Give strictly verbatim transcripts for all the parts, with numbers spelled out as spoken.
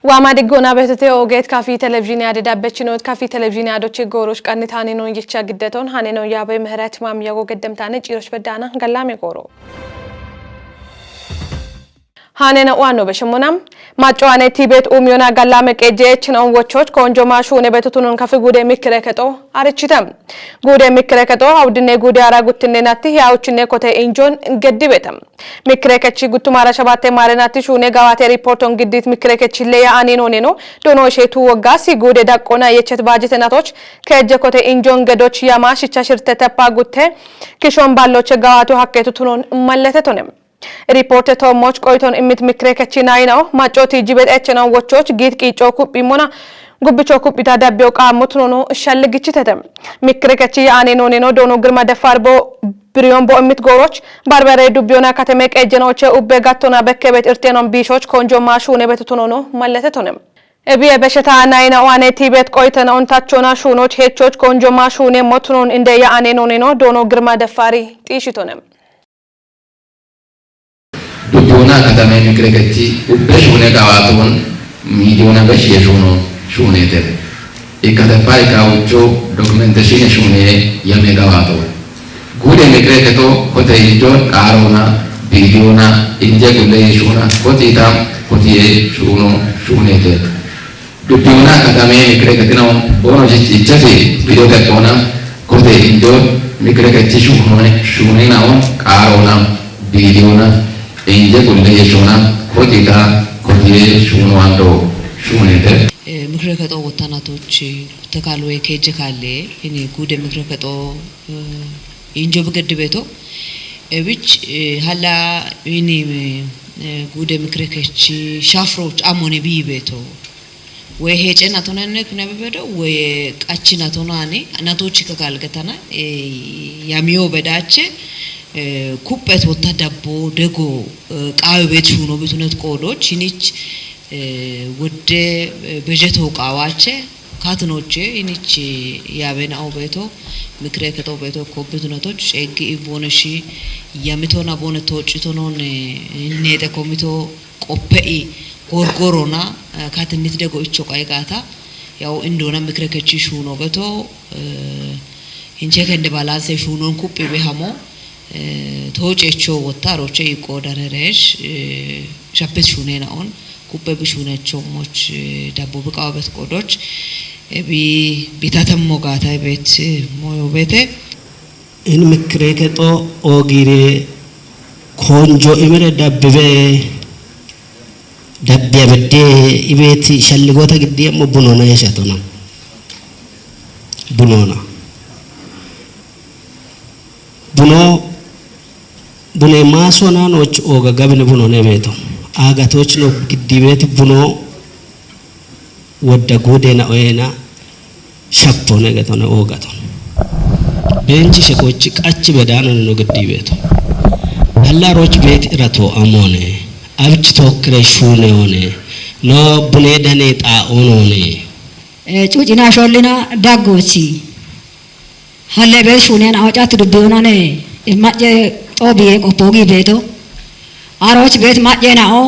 Waama diggoona beetote oogeet kafi televizhiine ade dabbechi noot kafi televizhiine adochi gooroch qannitaani noon yicha giddeton hane noon yaabe ምህረት ማምያጎ ገደምታነ ጪሮች በዳና ገላሜ ጎሮ hanena uwanno beshemona maccoane tibet umiyona gallame qejeech noon wochoch konjo ma shuune betutunun kafi gude mikire kexo arichite gude mikire kexo awdine gude ara guttinne natti yauchinne kote injon geddibete mikire kechi guttumara shabatte mare natti shuune gawate riporton giddit mikire kechi leya ani noneno dono shetu woggasi gude daqqona yechet bajete natoch keje kote injon gedoch yama shicha shirte teppa gutte kishon balloche gawatu hakketu tunon malletetonem Riporte toommoch qoyton immit mikire kechinayinaw maccoti jibet echena wochoch giit qiico kuphimona gubbicho kuphita dabbiyo qaammo tunono shalligichitete. Mikire kechi yaane nooneno doono girma defar bo biriyon bo immit gooroch barbere dubbiyona kateme qejjenoche ubbe gattona bekkebet irtenon biishoch konjo ma shuune betu tunono malletetonem. Ebiye besheta nayina oane tibet qoyten ontachona shuunoch hechoch konjo ma shuune motunon inde yaane nooneno doono girma defari xiishitonem. Dubbiyoona katame mikire kechi ubbe shuune gawaaton miiliyoona beshi ye shuuno shuuneete. Ikkate payi kawucho dokumenteshiine shuune yame gawaato. Guude mikire kexo kote injo xaaroona biiliyoona inje gulle ye shuuna koxiita kotiye shuuno shuuneete. Dubbiyoona katame mikire kexinawo boono ichesi biilote koona kote injo mikire kechi shuune shuuninawo xaaroona biiliyoona inje gulle ye shuuna koxiita kotiye shuuno ando shuuneete. ምክረ ከጠው ወታናቶች ተካልወ ከጀ ካለ እኔ ጉደ ምክረ ከጠው እንጆ ብገድ ቤቶ ብች ሀላ እኔ ጉደ ምክረ ከች ሻፍሮች አሞኔ ብይ ቤቶ ወይ ሄጨ ናቶነነ ኩነ ብበዶ ወይ ቃች ናቶናኔ ናቶች ከካልገታና ያሚዮ በዳቸ ኩጴት ወታ ዳቦ ደጎ ቃዊ ቤት ሹኖ ብቱነት ቆዶች ይንች ወደ በጀተው ቃዋቸ ካትኖቼ ይንች ያበን አው ቤቶ ምክሬ ከጠው ቤቶ ኮብቱነቶች ጨግ ኢቦነሺ የሚቶና ቦነ ተወጭቶኖን ኔጠ ኮሚቶ ቆፐኢ ጎርጎሮና ካትኒት ደጎ እቾ ቃይ ጋታ ያው እንዶና ምክረ ከቺ ሹኖ በቶ ሂንቼ ከንደ ባላንሰ ሹኖን ኩጲ ቤሃሞ ተወጨቾ ወታ ሮቼ ይቆ ደረረሽ ሸፕስ ሹኔና ኦን ኩበ ብሹነቸው ሞች ዳቦ ብቃወበት ቆዶች ቢ ቢታተሞ ጋታ ቤት ሞዮ ቤቴ in mikkire kexo oogire konjo imire dabbibe dabbiya bedde ibeeti shalligota giddi emmo bunona yeshatona bunona buno bune maasona noch ooga gabine bunone beeto aagatoch no giddi beeti buno wodda guudena oyena shappone getone oogaton benchi shekochi qachi bedanone no giddi beeto alla roch beeti irato amone abchi tokkire shuune one no bune dane xaa'onone cuucina shollina daggoochi halle beet shuuneen awacaatti dubbiyoonane imma'ye xoobiye qoppoogi beeto arooch beet ma'ye na'o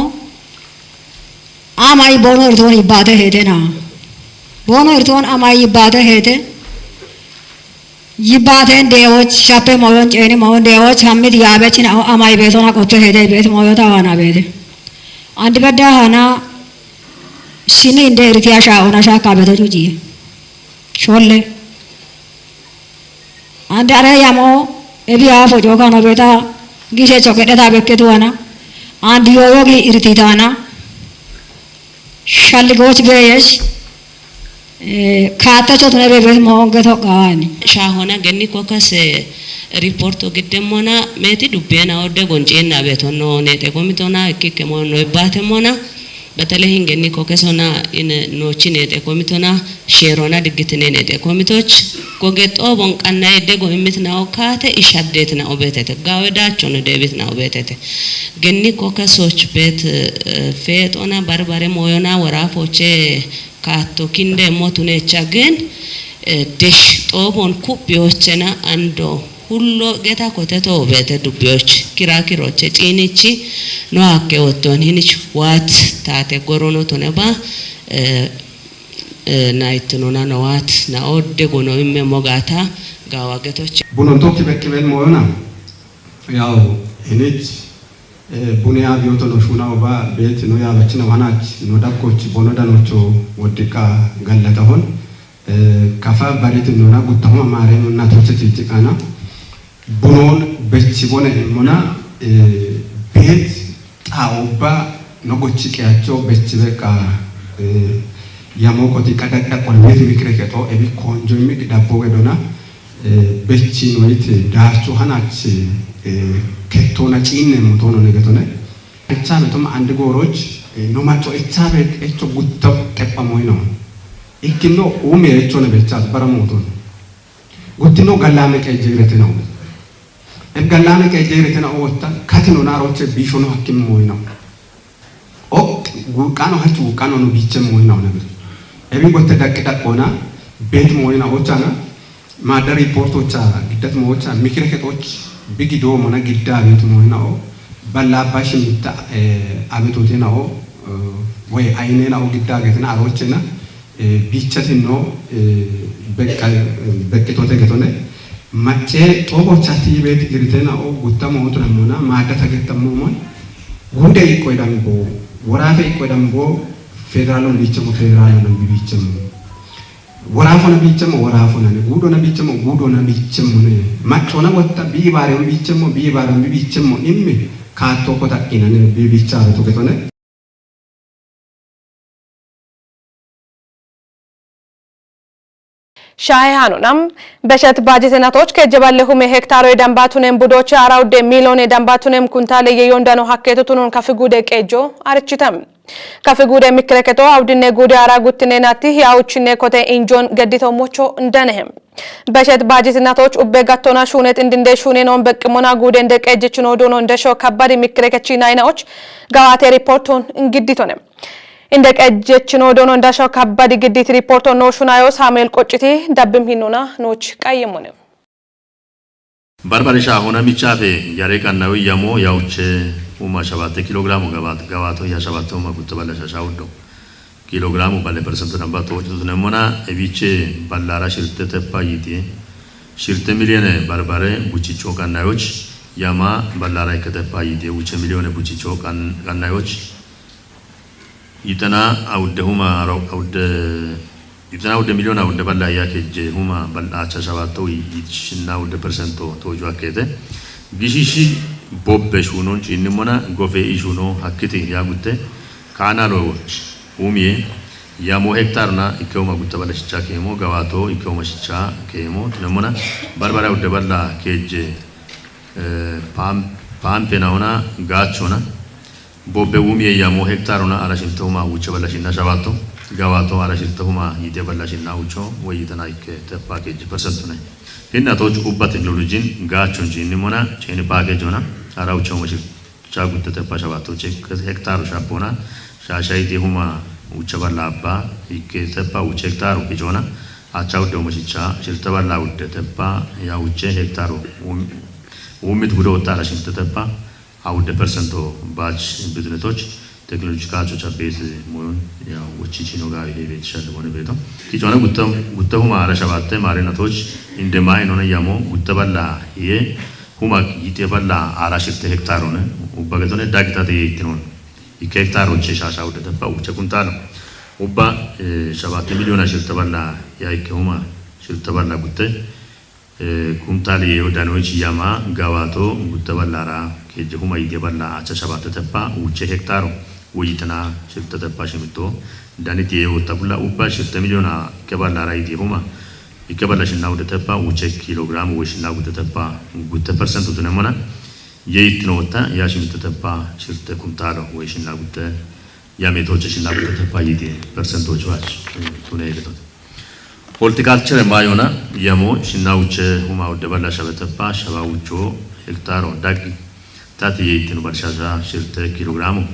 amay boono irtoon yibbaate heete na boono irtoon amay yibbaate heete yibbaateen deewoch shappe moyon ceeni moyon deewoch hammit yaabech na'o amay beetona qoppe heete beet moyota waana beete andi bedda hana shini inde iritiya shaa'ona shaakka beto cuciye sholle ande are yamo ebi aafo cookano beeta gishe chokedheta bekketuwana andi yooyo gi irtitaana shalligooch beeyesh kaattecho tune beebet moonge toqqawaani. Shaahona genni kokase riporto giddemmona meeti dubbeena odde gonceenna beetonno neexe gomitona ikkikke moonno ibbaatemmona Betelehin genni kokesona ine noochi neexe komitona sheerona diggitine neexe komitoch goge xoobon qannaye dego immitna okkaate ishaddeetna obeetete gaawe daachono deebitna obeetete genni kokesoch beet feexona barbare mooyona woraafoche kaatto kinde motunecha gen desh xoobon kuphiyoochena ando Hullo geta kote too beete dubbiyoch, kira kiroche ciinichi no hakke wotton hinich waat taate gorono toneba, eh, eh, na ittinona no waat na odde gono imme mogata gawa getoche. Bunon tokki beqqi ben moyona. Yaw, hinich, eh, bune abiyoto no shuna oba beeti no yabachina wanach no dakkoch bono danocho woddiqa gallatahon. Eh, kafa bariti nuna guttahuma maare nuna toche tiiti kana. Bunon bechi bone mona, eh, bet ta obba no gochi qiyacho bechi beqa, eh, yamo koti qadadda qol bet mikre keto ebi konjo imi dabbo gedona, eh, bechi no ite dacho hanach, eh, ketona cinne mutono negetone. Echa betom andi goroch, eh, no macho echa bet echo gutta tepa moino. Ikkino umi echo ne becha bara muton. Guttino gallame qeejje girete no. Eb gallame qeejje girete no wotta, katino na roche bisho no hakkim moyna. Ok, guqano hachu guqano no biche moyna ne bir. Ebi gotte daqqi daqqona, bet moyna ochana, madda report ocha, giddat mo ocha, mikre ket och, bigi do mona gidda bet moyna o, balla bashi mitta, eh, abetotena o, eh, way aynena o gidda getena arochena, eh, bichatinno, eh, bekka, eh, bekkitote getone. Macce xobo chati bet giritena o gutta mo otra mona, madda tagetta mo mon. Gude ikko idambo, worafe ikko idambo, federalon bichemo, federalon bichemo. Woraafona biichemmo, woraafona ne. Guudona biichemmo, guudona biichemmo ne. Maccona wotta bii baare on biichemmo, bii baare on biichemmo. Immi kaatto ko taqqina ne, bii biichaare to getone. Shahe hanonam, beshet baajitenatoch kejjeballe hume hektaroy dambatunem budoche ara udde milone dambatunem kuntale yeyon dano hakketo tunun kafi gude qejo arichitam. Kafi gude mikreketo awdinne gude ara guttine nati ya uchinne kote injon geddito mocho ndanehem. Beshet baajitenatoch ubbe gattona shunet indinde shunen on beqqimona gude nde qejjechino dono ndesho kabbadi mikrekechi naynaoch gawate riporton ngidditonem. Inde qejjechino dono ndasho kabbadi giddit riporton no shunayo Samuel Qocciti dabbim hinona noch qayyemone. Barbare shaahona michaafe yaree qannawe yamo yawuche uma shabatte kilogiraamu gabaat gabaato ya shabatte uma gutta balla shasha uddo. Kilogiraamu balle persente namba toochi tutunemona ebiche ballara shirte teppa yiti. Shirte miliyone barbare buchicho qannayoch yama ballara ikke teppa yiti wuche miliyone buchicho qan-, qannayoch. Yitana awudde huma aro-, awudde, yitana awudde miliyona awudde balla ya kejje huma balla acha shabato yi-, yitshinna awudde persento tojo akkete. Gishishi bobbe shunon chinni mona gofe ishuno hakkiti ya gutte. Kana lo umiye ya mo hektar na ikke huma gutta balla shicha kemo gawato ikke huma shicha kemo. Tunemona barbara awudde balla kejje, eh, pam-, pampe na ona gachona. Bobbe wumiye yamo hektaruna ara shirte huma wuche balla shinna shabato, gawato ara shirte huma yite balla shinna wucho, woyitana ikke teppa kejji persentune. Hinna toch ubba teknolojin gachon jinni mona, cheni package ona, ara wuche huma shircha gutte teppa shabato, che hektaru shapona, shasha yite huma wuche balla abba, ikke teppa wuche hektaru kijona, acha udde huma shicha, shirte balla udde teppa, ya wuche hektaru, wum-, wumit gudo uttara shirte teppa, Awudde persento baach bidinetoch teknolojikal chocha bees moyon ya wochichino gawi he beet shal bone beto. Kichona gutta, gutta huma ara shabatte mare natoch inde mai nona yamo gutta balla ye huma yite balla ara shirte hektarone ubba getone dagita te yitinon. Ikke hektaro che shasha awudde teppa uche kuntalo. Ubba, eh, shabatte miliyona shirte balla ya ikke huma shirte balla gutte. Eh, kumtaali yeo danoichi yama gawato gutta ballara kejje huma yite balla acha shabatte teppa wuche hektaro wuyitana shirte teppa shimito daniti yeo tabulla ubba shirte miliyona ikke ballara yite huma ikke balla shinna wude teppa wuche kilogram wo shinna wude teppa gutte percent utune mona ye ittino wotta ya shimito teppa shirte kumtaalo wo shinna gutte Ya metoche shinna gute teppa yite percentoch wach, eh, tune yegetot. Horticulture mayona yamo shinna uche huma udde balla shabe teppa shaba ucho hektaro dagi tati yeitinu barshasha shirte kilogramo.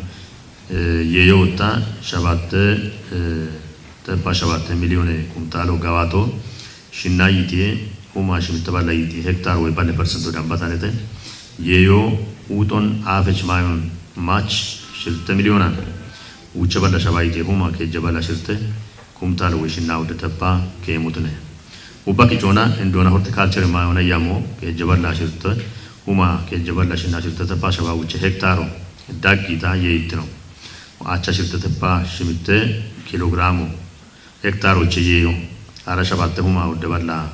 Eh, yeyo utta shabatte, eh, teppa shabatte milione kuntalo gawato shinna yite Huma shimitte balla yiti hektar woy balle persentodan batanete. Yeyo uton afech mayon mach shirte milyonan. Uche balla shaba yiti huma keje balla shirte kumtal woy shinna udde teppa kemutne. Ubba kicona indona horticulture mayona yamo keje balla shirte huma keje balla shinna shirte teppa shaba uche hektaro daggita yeitino. Acha shirte teppa shimitte kilogramo. Hektaroche yeyo. Ara shabatte huma udde balla.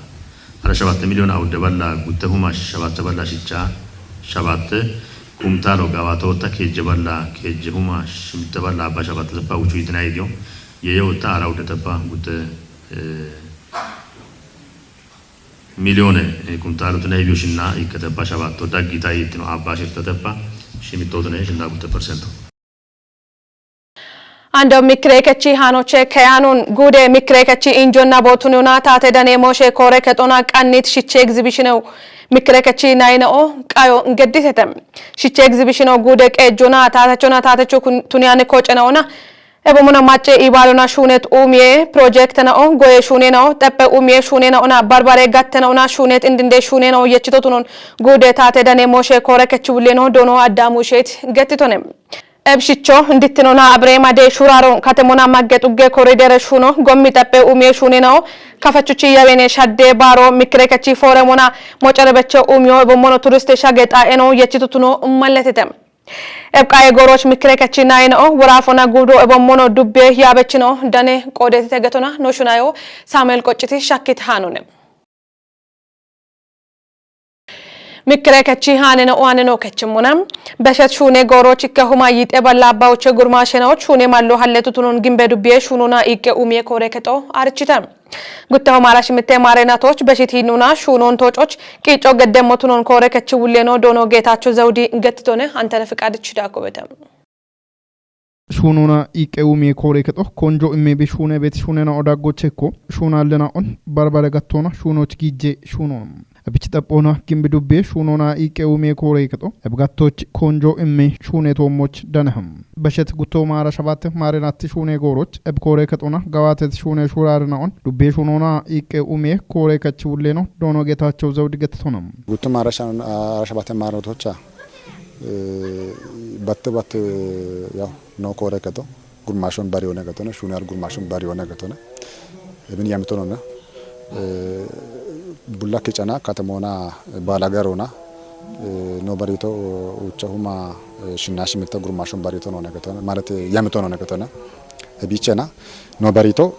Ara shabatte milyon udde balla gutte huma shabatte balla shicha. Shabatte kumtalo gawato ta keje balla keje huma shimte balla abba shabatte teppa uchu itina idio. Yeyo ta ara udde teppa gutte, eh, milyone, eh, kumtalo tene hibiyo shinna ikke teppa shabatto daggita itino abba shirte teppa shimitto tene shinna gutte persento. Ando mikrekechi hanoche keyanun gude mikrekechi injonna botununa tate dane moshe kore ketona qannit shiche exhibition mikrekechi nainao qayo ngedisete. Shiche exhibition gude qejona tate chona tate chukun tuniyane kochena ona. Ebomuna macce ibalona shunet umie project nao goye shune nao teppe umie shune nao na barbare gatte nao na shunet indinde shune nao yechito tunon gude tate dane moshe kore kechi wulle no dono addamu shet gettitone. Ebshicho ndittinona abrema de shuraro katemona magge tugge koridere shuno gommi teppe umie shune nao kafachuchi yawene shadde baro mikrekechi foremona mocarebecho umio ebommono turiste shage xa'eno yechitutuno malletete. Ebqaye goroch mikrekechi nayino worafona gudo ebommono dubbe yabechino dane qodetite getona no shunayo Samuel Qocciti shakkit hanune. Mikrekechi haneno oaneno kechimuna beshet shune goroch ikke huma yite balla bauche gurma sheno shune mallo halle tutunun gimbe dubbe shununa ikke umie kore keto arichite. Gutte homara shimitte mare natoch beshit hinuna shunon tococh qico gedde motunon kore kechi wulleno dono Geetacho Zawdi gettitone antene fiqadichi daqobete. Shununa iqe umie kore keto konjo imme bi shune bet shunena odaggocheko shuna lena on barbare gattona shunoch gije shunon. Abich tapona gimbi dubbe shunona iqe umie kore keto ebgattoch konjo imme shune tomoch danaham. Bashet gutto mara shabat mare natti shune goroch eb kore ketona gawatet shune shurare naon dubbe shunona iqe umie kore kach wulleno dono Geetacho Zawdi gettonam. Gutto mara shan ara shabat mara tocha batte batte yaw no kore keto gurmashon bari one ketona shune ar gurmashon bari one ketona. Ebin yamtonona bulla kicana katamona balagarona no barito ucha huma shinna shimitta gurmashon barito nona ketona marat yamtonona ketona. Ebichena no barito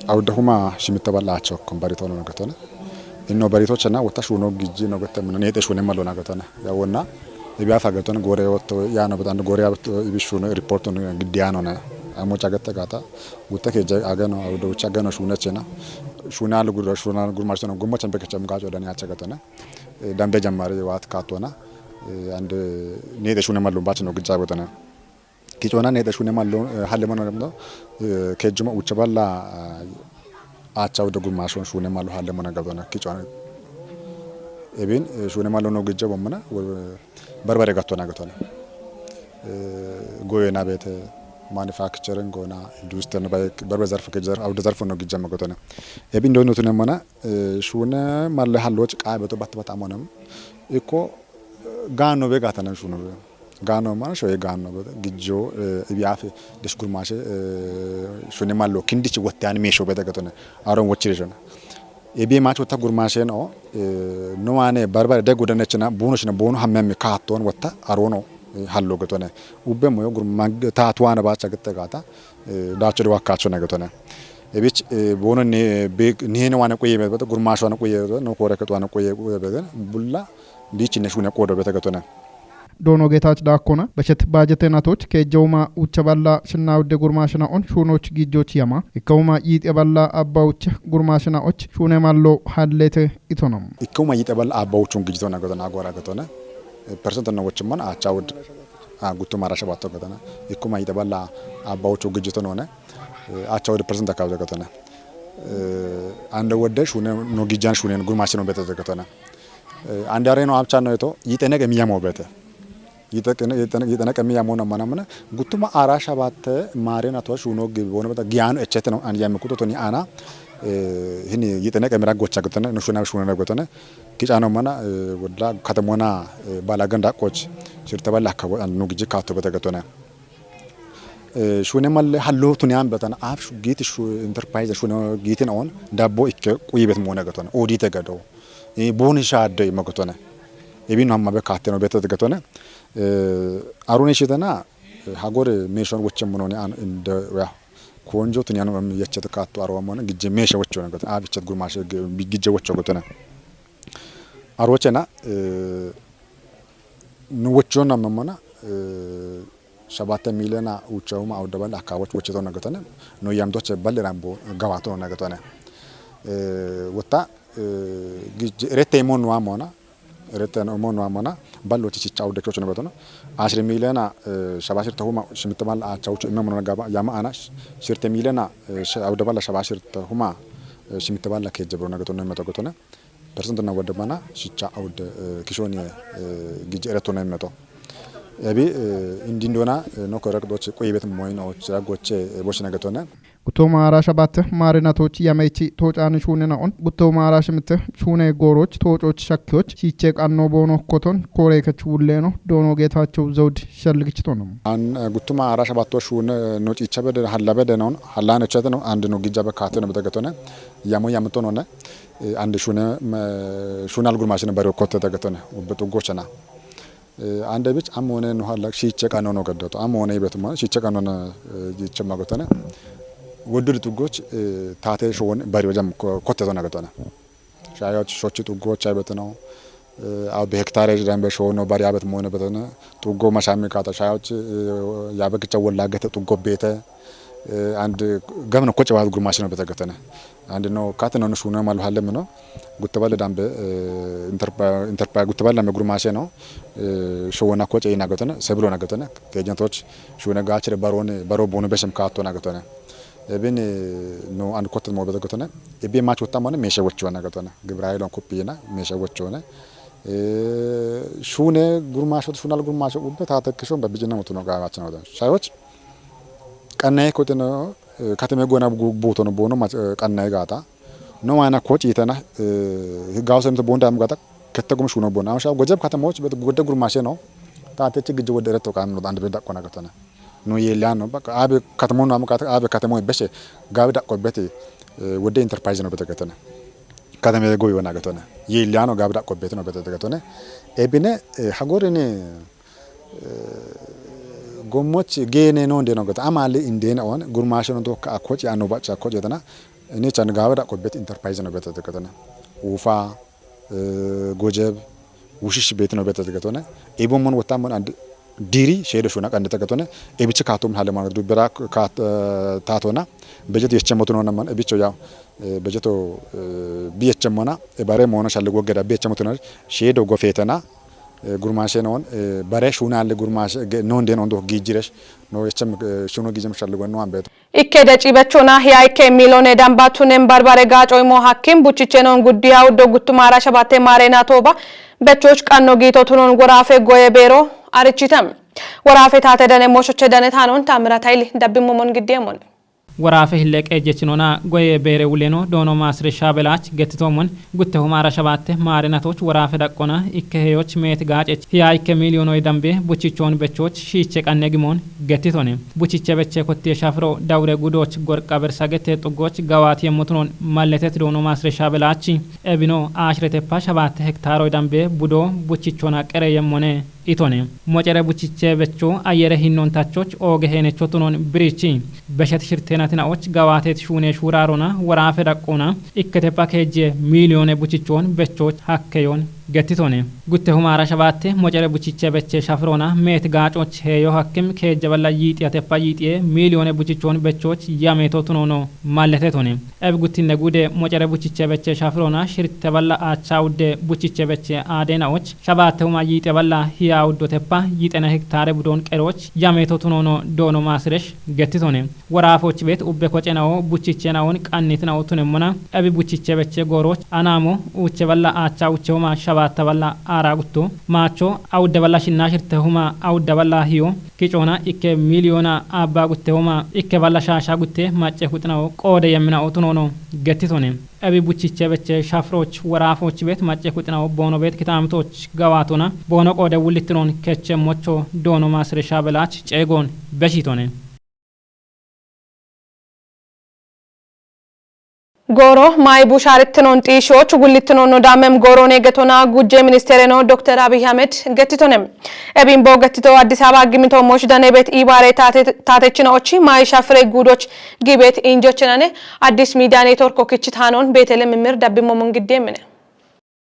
awda huma shimitta balla acho kon barito nona ketona. Inno barito chena wota shuno gijji no gottamna nete shune malona ketona. Yawonna ebiya fagatona gore wotto yano betan gore abto ibishuno report no gidiano na. Amo chagatta gata. Gutta ke agano awdo chagano shuna chena. Shuna lugura shuna gurmashon gumma chambe kecham gajo dani achagatona. Dambe jammari wat katona. And nete shune malon bachno gijabotona. Kicona nete shune malon halle mono demdo. Kejuma ucha balla acha awdo gurmashon shune malo halle mono gabona kicona. Ebin shune malo no gijabomna. Barbare gattona gattona. Goyena bete manufacturing gona industry no bay barbare zarf ke zarf awdo zarf no gijama gattona. Ebin do no tunemana shune malle halloch qa beto bat bat amonam. Iko gano be gatana shune be gano mana shoye gano be gijo ibiafe dish gurmashe shune mallo kindichi wotte an mesho be gattona. Aron wochire shona. Ebi mach wota gurmashen o no ane barbare de gudane china bono shina bono hamme mi katon wota arono hallo gotone. Ubbe moyo gurma tatuana bacha gette gata dacho de wakacho na gotone. Ebich bono ne be ne ne wane kuye be gurmasho na kuye no kore ketwana kuye be bulla bich ne shune kodo be gotone. Dono Geetacho dakkona bashet bajete natoch kejjawuma ucha balla shinna udde gurmashina on shunoch gijjoch yama ikkawuma yite balla abba ucha gurmashina och shune mallo hallete itonam. Ikkawuma yite balla abba uchun gijjitona gotona agora gotona. Percent no wochman acha ud gutto mara shabato gotona. Ikkuma yite balla abba uchu gijjitona one acha ud percent akabde gotona. Ande wodde shune no gijjan shune gurmashina bete gotona. Andare no abcha no eto yite nege miyamo bete. Yite kene yite nege miyamo na mana mana gutuma ara shabatte mare na to shuno gibi bono beta giano echete no an yame kuto to ni ana. Hini yixene qemira gocha gotone, no shuna shuna gotone. Kicano mana, wala katamona, balagan dakoch. Sirta bala ka nu giji kato bata gotone. Shune malle hallo tuni an betana af giti shu enterprise shune giti na on dabbo ikke quyibet mona gotone. Odite gado. Boni shadde ma gotone. Ebin hamma be kateno beta gotone. Arune shitana, hagore meshon woche monone an inde ya. Konjo tuni an yachet kato arwa mona gije mesha wocho na gotone. Abi chat gurmashe gije wocho gotone. Arwochena, nu wocho na mamona, shabatta miliyona uchauma awdaban akawoch wocho na gotone. No yamdoche balle rambo gawato na gotone. Wota, gije rete mon wa mona. Rete no mon wa mona. Ballo chicha awde chocho na gotono. Ashri miliyona, shabashir tahuma shimitta mal achawcho ime mona gaba yama ana. Shirte miliyona, awdabala shabashir tahuma shimitta bala kejebro na gotone meto gotone. Percent na wada mana shicha awde kishoni gije ereto na meto. Ebi indindona no korek doche quyibet moino chira goche boshna gotone. Guttoo maara shabatte maarinatoch yamechi toocaani shuune naon guttoo maara shimitte shuune gooroch toococh shakkiyoch shiiche qanno boono koton kooreekech wulleeno doono Geetaachoo Zawud shalligichitono. An guttuma ara shabatto shuune no ciicha bede halla bede non halla no chete no and no gijja be kaate no bede getone yamo yamto none and shuune shuune algurmashine bari kotte de getone ubbe tuggochana. Ande bich amone no halla shiiche qanno no geddoto amone ibetuma shiiche qanno no jiche magotane. Woddu tuggoch taate shon bari wajam kotte zona getone. Shayot shochi tuggoch ay betno. Aw be hektare dambe shono bari abet mone betone. Tuggo mashami kata shayot yabe kicha wolla gete tuggo bete. And gamno koche wa gurmashino bete getone. And no kate no shuna malu halle mino. Gutte balle dambe interpa interpa gutte balle dambe gurmashe no. Showona koche ina gotone seblo na gotone. Kejantoch shuna gachire barone baro bono beshem kato na gotone. Ebin no and kotte mo bete gotone. Ebi mach wotta mone meshe wocho na gotone. Gibrailon kopina meshe wocho ne. Shune gurmasho shunal gurmasho ubbe tate kishon babijina motuno gawachno gotone. Shayoch qannaye koteno katame gona butono bono qannaye gata. No wana koch itana gaw semto bonda am gata ketta gum shuno bona. Amsha gojab katamoch bet godde gurmashe no. Tate chi gije wodde reto kan no dande be dakko na gatana. No yeliano bak abe katamo no am kata abe katamo beshe gabe dakko beti wodde enterprise no bete gatana. Katame goy wana gatana. Yeliano gabe dakko beti no bete gatana. Ebine hagore ne Gommoch gene no ndeno gata amali indena on gurmashe no dokka akochi ano bacha akochi tana. Ni chan gawa da ko bet enterprise no beta gatana. Ufa gojeb wushish bet no beta gatana. Ebo mon wata mon and diri shedo shuna kan ta gatana. Ebichi katum hale man du bera kat tatona. Bejet yechemotuno na man ebicho ya. Bejeto biyechemona ebare mono shalle gogeda biyechemotuna shedo gofetana. Gurmashe non bare shuna le gurmashe non den ondo gijiresh no yechem shuno gijem shalle gon no ambet. Ikke de cibechona hiya ikke milone damba tunen barbare gaco imo hakkim buchiche non guddiya uddo guttumara shabate mare na toba. Bechoch qanno gito tunon worafe goye bero arichitam. Worafe tate dane moshoche dane tanon tamira tayli dabbi momon giddemon. Woraafe hilleeqee jechinona goye beere wuleno doono maasire shaabelaach gettitoomon gutte humaara shabaatte maarinatoch woraafe dhaqqona ikke heyoch meet gaacech hiya ikke miiliyoonoy dambe buchichoon bechoch shiiche qanne gimoon gettitone. Buchiche beche kottiye shafiro dawure gudoch gorqa bersagete xuggoch gawaati yemmotunon malletet doono maasire shaabelaachi ebino aashirete pa shabaatte hektaaroy dambe budo buchichona qere yemmone. Itone mocere buchiche becho ayere hinnon tachoch ooge henecho tunon birichi beshet shirtenatina och gawaatet shuune shuurarona woraafe dhaqqona ikkete pakeejje miiliyoone buchichoon bechoch hakkeyoon gettitone. Gutte humaara shabaatte mocere buchiche beche shafirona meet gaacoch heeyo hakkim keejje balla yiixiya teppa yiixiye miiliyoone buchichoon bechoch yameeto tunono malletetone. Ebi guttinne gude mocere buchiche beche shafirona shirte balla aacha udde buchiche beche aadenaoch shabaatte huma yiixe balla hiya uddo teppa yiixena hektaare budoon qeroch yameeto tunoono doono maasiresh gettitone. Woraafoch beet ubbe kocenao buchichenaoon qannitinao tunemmona ebi buchiche beche gooroch anaamo uuche balla aacha uche huma Baatta balla aara gutto, maacho awudda balla shinna shirte huma awudda balla hiyo, kicoona ikke miliyoona abba gutte huma, ikke balla shaasha gutte macce kuxinawo qoode yemmina otunoono gettitone. Ebi buchiche beche shafroch, worafoch bet macce kuxinawo boono bet kitaamitoch gawaatona, boono qoode wullitinoon keche mocho doono maasresha belach ceegoon beshitone. Gooro mayi bushaarittinoon xiishoch wullitinoon no daamem gooroon eegetona gujje ministeereno Dokter Abiy Ahmed gettitone. Ebin boo gettito Addis Ababa gimmito mosh dane bet ibaare taate-, taatechinoch mayi shafire guudoch gibet injochinane Addis Midiya Network kichit haanoon Beetelem Mir dabbimmo mun giddeemine.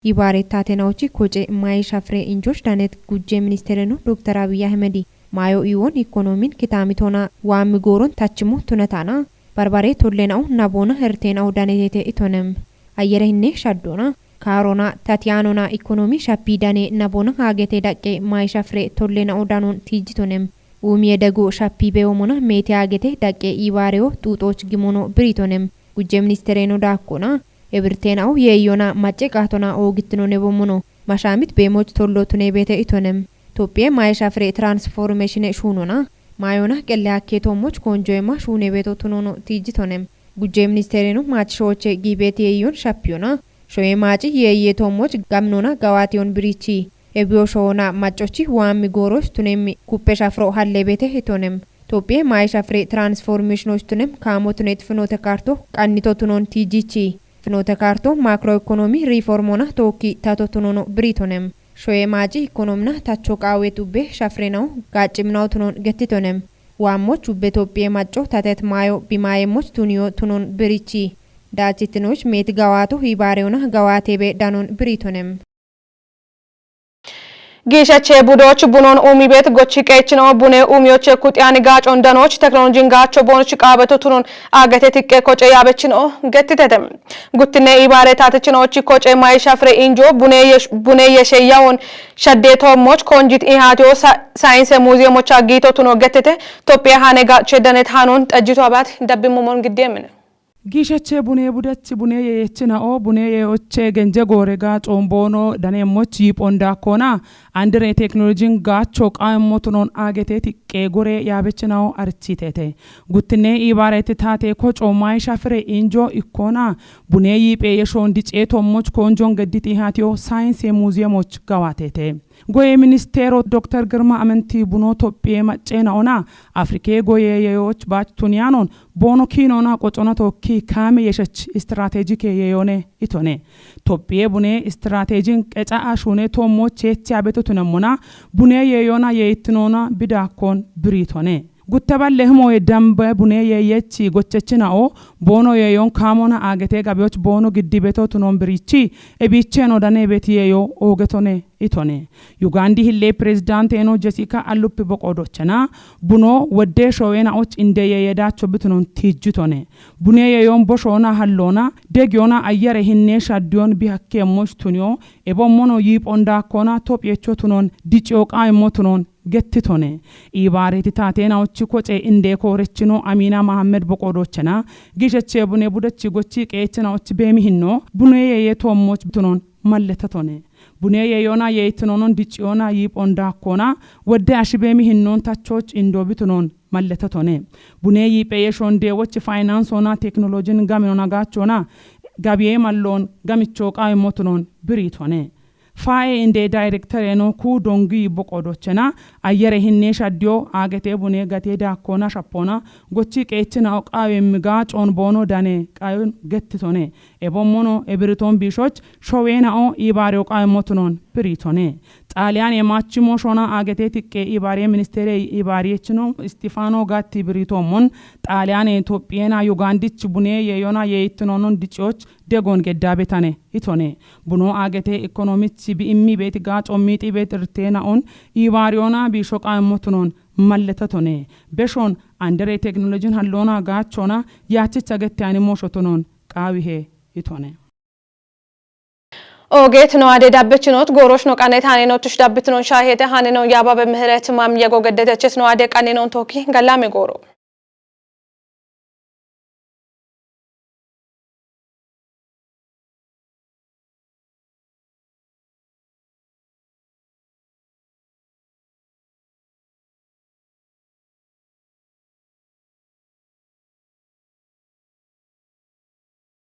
Ibaare taatenochi koce mayi shafire injoch danet gujje ministeereno Dokter Abiy Ahmed mayo iwon ikonomin kitaamitona waammi gooron tachimo tunatana, barbare tollena'o naboona herteena'o danetete itonem. Ayyere hinne shaddoona, kaarona, tatiyaanona ikonomi shappi dane naboona haagete daqqe mayi shafire tollena'o danon tiijjitonem. Uumiye dego shappi bewomona meete haagete daqqe iibaareyo xuuxooch gimono biriitonem. Gujje ministeereno daakkona, ebirteena'o yeeyona macce qaatona oogittinone bommono. Mashaamit beemoch tollo tune beete itonem. Tophiye mayi shafire transformation shuunona, mayona qelle hakke tommoch konjoema shuune beeto tunono tiijjitonem. Gujje ministeereno maach shooche giibeet yeeyon shappiyona, shoye maaci yeeye tommoch gaminona gawaatiyon birichi. Ebiyo shoona maccochi waammi gooros tunem kuppe shafiro halle beete itonem. Tophiye mayi shafire transformation tunem kaamo tunet finote karto qannito tunon tiijjichi. Finote karto makro ikonomi riformona tookki tato tunono biriitonem. Shoye maaci ikonomina tacho qaawe xubbe shafirenawo gaacciminawo tunon gettitonem. Waammoch ubbe Tophiye macco tatet mayo bimayemoch tuniyo tunon birichi. Daachitinoch meet gawaato iibaareona gawaatebe danon biriitonem. Giishache budoch bunon uumi bet gochi qeechino bune uumiyoche kuxiyan gaacon danoch teknolojin gaacho boonoch qaabeto tunon aagete tiqqe koce yaabechino gettitete. Guttinne ibaare taatechinochi koce mayi shafire injo bune yesh-, bune yeshe yawon shadde toommoch konjit ihaatiyo sa-, sayinse muuziyemocha giito tuno gettete. Tophiya hane gaache danet hanon xajjito abat dabbi momon giddeemine. Giishache bune budach bune yeyechina'o bune yeyoche genje goore gaacoon boono daneemmoch yiiphon daakkoona andere teknolojin gaacho qaemmo tunon aagete tiqqe gore yaabechina'o architete. Guttinne ibaareti taate koco mayi shafire injo ikkoona bune yiiphe yeshoon diceetommoch konjon gedditi haatiyo sayinse muuziyemoch gawaatete. Goye ministeero Dokter Girma Amenti buno Tophiye macceena'ona Afrike goye yeyoch baach tuniyanon boono kiinona qocona tookki kaame yeshech istirateejike yeyoone itone. Tophiye bune istirateejin qeca ashuune toommo cheechi abeto tunemmona bune yeyoona yeyittinoona bidaakkon biriitone. Gutte balle himoye dambe bune yeyechi gochechina'o boono yeyon kaamona aagete gabiyoch boono giddi beto tunon birichi ebiicheno dane beti yeyo oogetone itone. Yugandi hille pirezidaanteeno Jesika Alluppi boqoodochena buno wedde showeena och inde yeyedacho bitunon tiijjitone. Bune yeyon boshoona halloona degiyona ayyare hinne shaddiyon bihakkeemmoch tuniyo ebommono yiiphon daakkoona tophiyecho tunon diciyo qaimmo tunon gettitone. Iibaareti taateenaochi koce inde koorechino Amiina Mahammed boqoodochena giishache bune budechi gochi qeechinaochi beemi hinno bune yeye toommoch tunon malletatone. Bune yeyona yeyittinonon diciyoona yiiphon daakkoona wedde ashi beemi hinnon tachoch indo bitunon malletatone. Bune yiiphe yeshon deewochi faynansoona teknolojin gaminona gaachona gabiye malloon gamicho qaimmo tunon biriitone. Faa'e inde dayrektereeno ku dongi boqoodochena ayyare hinne shaddiyo aagete bune gate daakkoona shappoona gochi qeechina'o qawe miga coon boono dane qayon gettitone. Ebommono ebiriton biishoch showeena'o iibaariyo qawe motunon biriitone. Xaaliyaane maachimo shoona aagete tiqqe iibaariye ministeere iibaariyechino Istifaano Gatti biriitoommon Xaaliyaane Itophiyeena Yugandich bune yeeyona yeeyittinonon diciyoch degon geddaabetane itone. Buno aagete ikonomich bi immi beeti gaaco miixi beet irteena'on iibaariyoona biisho qaimmo tunon malletatone. Beshon andere teknolojin halloona gaachona yaachicha getteyani moosho tunon qaawihe itone. Oogeet no ade dabbechinot goorosh no qanet hanenotush dabbitinon shaahete haneno yaababe mihiret mam yego geddeteches no ade qanenon tookki gallame gooro.